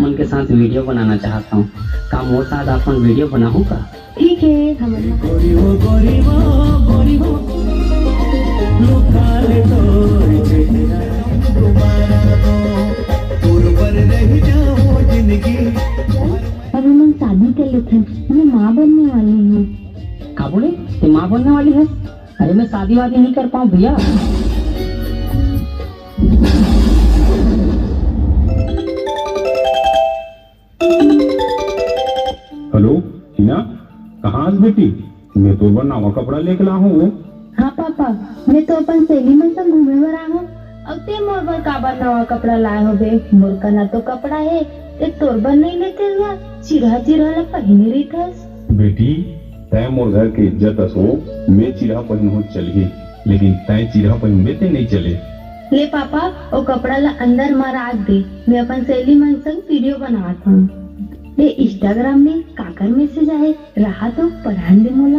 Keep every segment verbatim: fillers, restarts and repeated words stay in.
मन के साथ वीडियो बनाना चाहत हूँ। का मोर साथ आप मन वीडियो बनाहू का? ठीक है, हमन गोरी वो, गोरी वो, गोरी वो, लुका ले तोर चेहरा, दोबारा दो, तोर पर रह जाओ जिंदगी। अब हमन शादी कर लेथन, मैं माँ बनने वाली हूँ। का बोले? ते माँ बनने वाली है? अरे, मैं शादी वादी नहीं कर पाऊँ भैया। हेलो, हिना, कहाँ हस बेटी? मैं तोर बर नवा कपड़ा लेके ला हूँ वो। हाँ पापा, मैं तो अपन सहेली मन संग घूमे बर आ हूँ। अब ते मोर बर काबर नवा कपड़ा लाए होबे? मोर कना तो कपड़ा हे, ते तोर बर नहीं लेते हुआ चिरहा चिरहा ला पहिने रहिथस। बेटी, तैं मोर घर के इज्जत अस हो, मैं चिरहा पहिनहूँ चलही, लेकिन तैं चिरहा पहिनबे ते नहीं चले। ले पापा, ओ कपड़ा ला अंदर मा राख दे, मैं अपन सहेली मन संग वीडियो बनात हूँ। ले Instagram में काकर मैसेज आए, रहा तो पढ़ान दे मोला।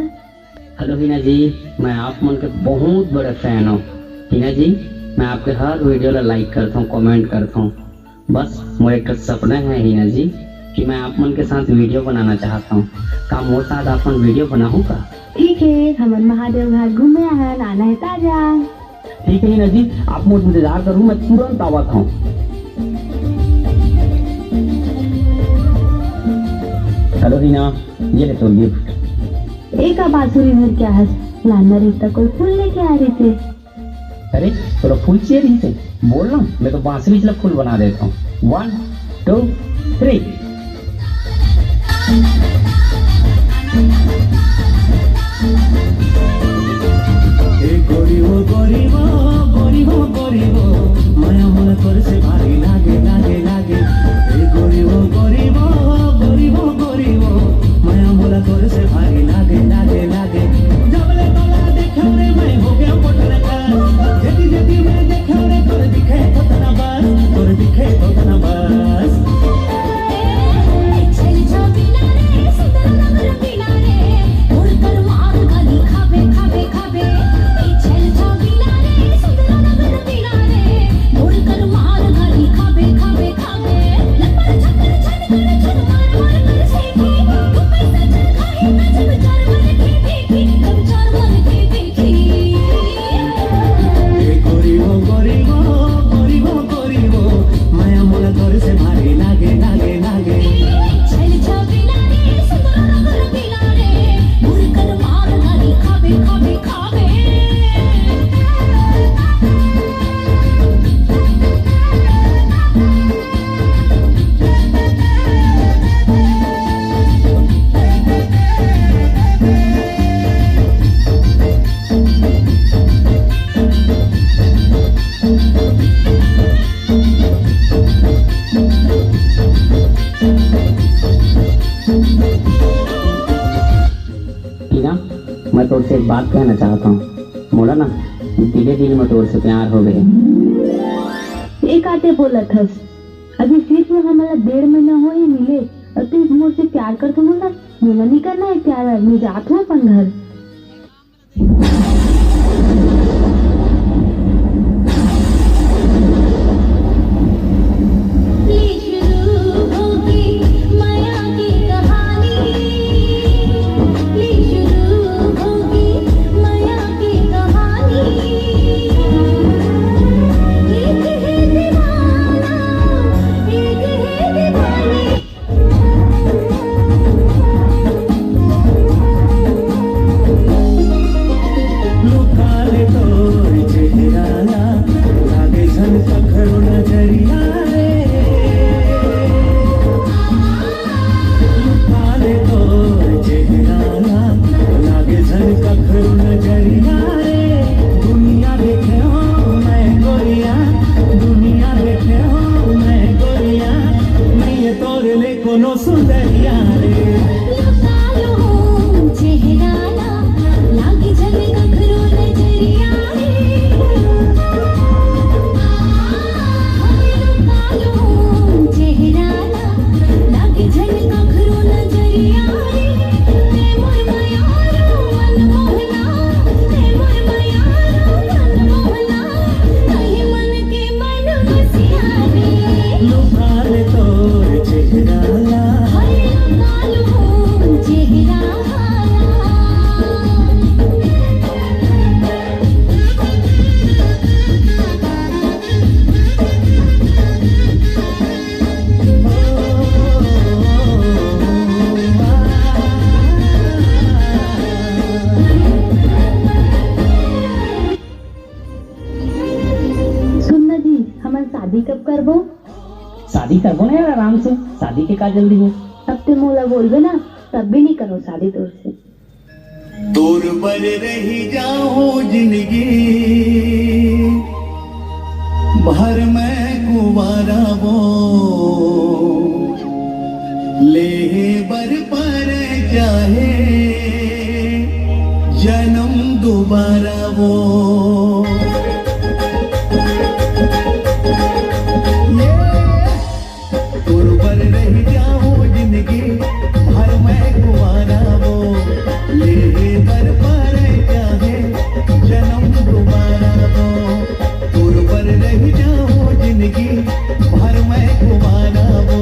हेलो हिना जी, मैं आप मन के बहुत बड़े फैन हूँ। हिना जी, मैं आपके हर वीडियो ला लाइक करता हूँ, कमेंट करता हूँ। बस मोर एक ठो सपना है हिना जी कि मैं आप मन के साथ वीडियो बनाना चाहता हूँ। का मोर साथ आप मन वीडियो बनाहू का? ठीक है, हमन महादेव घाट घूमे आहन, आना है ताजा। ठीक है हिना जी, आप मोर इंतजार करू, मैं तुरंत आवत हूँ। हेलो हिना, ये ले तोर गिफ्ट। एका बांसुरी धर के आहस, लाना रहिता कोई फूल लेके आ रहिते। अरे, तोला फूल चाहिए रहिसे? बोल ना, मैं तो बांसुरी ला फूल बना देता हूँ। One, two, three। ए गोरी वो, गोरी वो, गोरी वो, गोरी वो, माया मोला तोर से भारी लागे, लागे, लागे। ए गोरी वो, गोरी वो, गोरी वो, गोरी वो, माया मोला तोर से भारी लागे, लागे, लागे। जब ले तोला देखा रे, मैं हो गया पटरका। जदी जदी मैं देखा रे, तोर दिखे तो तना बस, तोर दिखे तो तना बस। ए गोरी वो, गोरी वो, गोरी वो, गोरी वो, माया मोला तोर से भारी लागे, लागे, लागे। टीना, मैं तोर से एक बात कहना चाहता हूँ। मोला ना दिले दिल में तोर से प्यार हो गए। एक आते बोलत हस, अभी सिर्फ हमला डेढ़ महीना हो ही मिले और तू मोर से प्यार करत हस। मोला नहीं करना है प्यार, मैं जात हूँ अपन घर। लुका ले तोर चेहरा ला, लागे झन कखरो नजरिया रे। लुका ले तोर चेहरा ला, लागे झन कखरो नजरिया रे। दुनिया देखे हो मैं गोरिया, दुनिया देखे हो मैं गोरिया, नहीं ये तोर ले कोनो सुंदरिया रे। लुका लो चेहरा ला, लागे झन कखरो नजरिया रे। लुका लो चेहरा ला, लागे झन कखरो नजरिया रे। ते मोर मयारू मन मोहना, ते मोर मयारू मन मोहना, कहीं मन के मन बसिया रे। लुका ले तोर सुन ना जी, हमन शादी कब करबो? शादी करबो ना यार, आराम से, शादी के का जल्दी है? अब ते मोला बोलबे ना, तब भी नहीं करो शादी तोर से। तोर बर रही जाहूं जिंदगी भर मैं कुंवारा वो, लेहे बर पर चाहे जन्म दोबारा वो। ये तोर बर रही जाहूं जिंदगी भर मैं कुंवारा वो, लेहे बर पर चाहे जन्म दोबारा वो। तोर बर रही जाहूं जिंदगी भर मैं कुंवारा वो,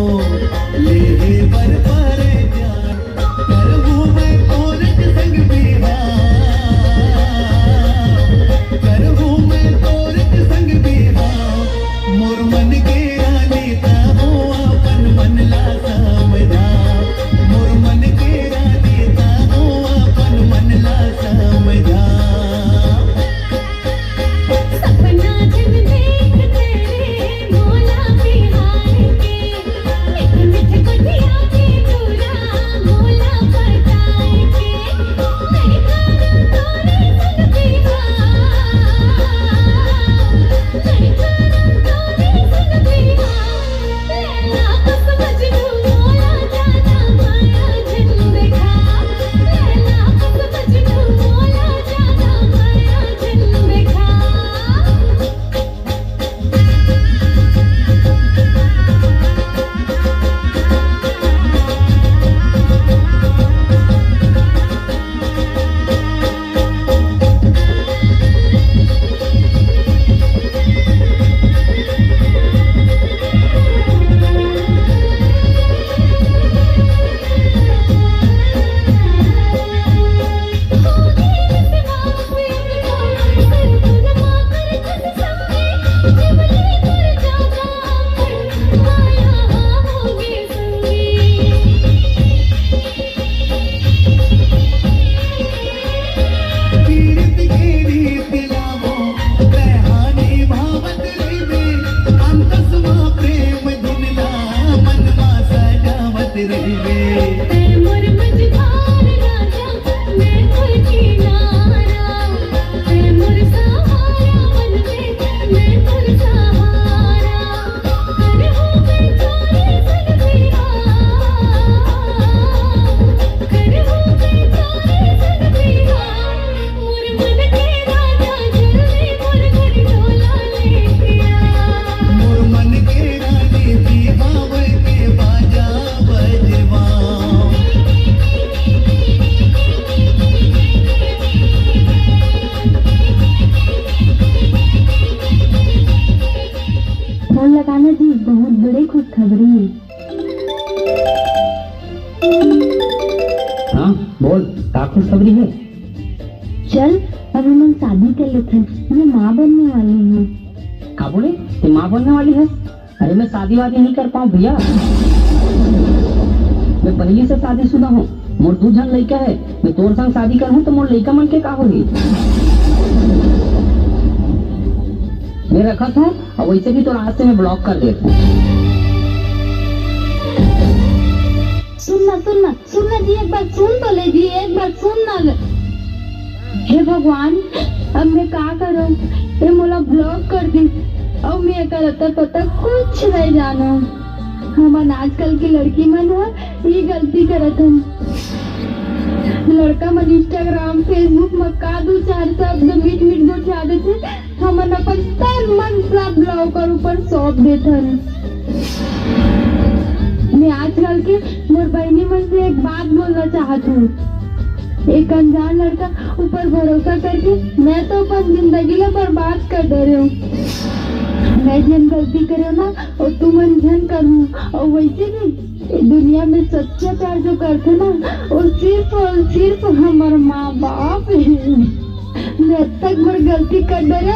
लेहे बर पर चाहे। करहूं मैं तोर संग बिहाव, करहूं मैं तोर संग बिहाव। मोर मन के रानी तहूं अपन मन ला समझा, मोर मन के रानी तहूं अपन मन ला समझा। सपना जब देख तेरे मोला बिहार के, मीठे मीठे बतिया के चूरा मोला पटाए के, लड़का ना तोरे संग बिहाव, लड़का ना तोरे संग बिहाव। लैला बस मजनू मोला ज्यादा माया झन देखा, लैला बस मजनू मोला ज्यादा माया झन देखा। पीरित के रीत लावो, कहानी भावत रहिबे, अंतस मा प्रेम धुन ला, मन मा सजावत रहिबे। तै मोर मझधार राजा, मैं तोर किनारा, तै मोर सहारा बनबे, मैं तोर सहारा। फोन लगाना जी, बहुत बड़े खुशखबरी। हाँ, बोल, का खुशखबरी है? चल, अब हमन शादी कर लेथन, मैं माँ बनने वाली हूँ। का बोले? तैं माँ बनने वाली है? अरे, मैं शादी वादी नहीं कर पाऊँ भैया। मैं पहली से शादीशुदा हूँ, मोर दू झन लइका है। मैं तोर संग शादी करहूँ तो मोर लइका मन के का होही? मैं रखत हूँ, अउ वइसे भी तोला आज से मैं block कर देत हूँ। सुन ना, सुन ना, सुन ना जी, एक बात सुन तो ले जी, एक बात सुन ना। हे भगवान, अब मैं का करूं? ये मोला block कर दिस, अउ मैं एकर अता पता कुछ नहीं जानों। हमन आजकल के लड़की मन ह ई गलती करत हन। लड़का मन Instagram, Facebook म का दू चार शब्द मीठ मीठ गोठिया देथे, हमन अपन तन मन ला blocker ऊपर सौंप देथन। मैं आजकल के मोर बहिनी मन से एक बात बोलना चाहत हूँ। एक अनजान लड़का ऊपर भरोसा करके मैं तो अपन जिंदगी ला बर्बाद कर दे रहे हूँ। मैं जेन गलती करे ना, वो तुमन झन करू। और वैसे भी दुनिया में सच्चा प्यार जो करथे ना, वो सिर्फ और सिर्फ हमर माँ बाप हे। मैं तक मोर गलती कर डरे,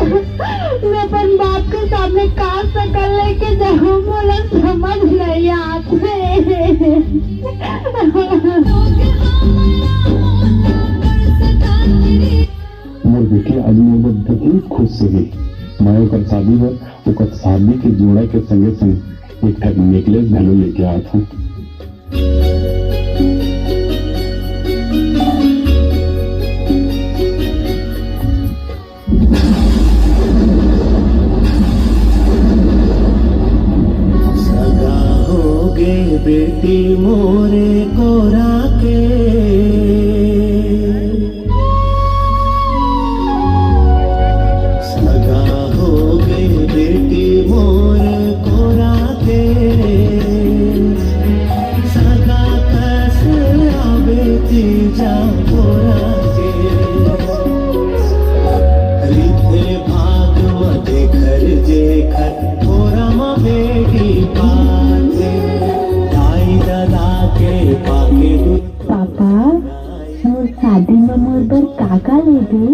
मैं अपन बाप के सामने का शकल लेके जाऊँ, मोला समझ नहीं आते। मोर बेटी आज मोर बर बहुत खुश हे। मैं ओकर शादी बर ओकर शादी के जोड़ा के संगे संग एक ठक नेकलेस घलो लेके आत हूँ। सगा हो गे बेटी मोरे कोरा के। सगा हो गे बेटी मोर कोरा के। सगा कस आवे तीजा कोरा के। रिथे भाग म जेखर जेखर कोरा म बेटी पाथे। दाई ददा के पाके दू पापा, मोर शादी म मोर बर का का लेबे?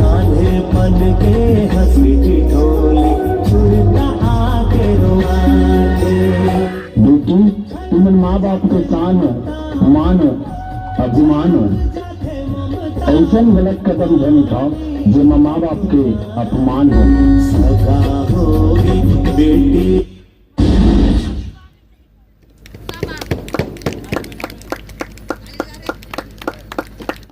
नान्हेपन के हंसी ठिठोली, छुड़ता आके रोआथे। बेटी, तुमन माँ बाप के शान हो, मान हो, अभिमान हो। ऐसन गलत कदम झन उठाओ, जेमा माँ बाप के अपमान हो। सगा होगी बेटी।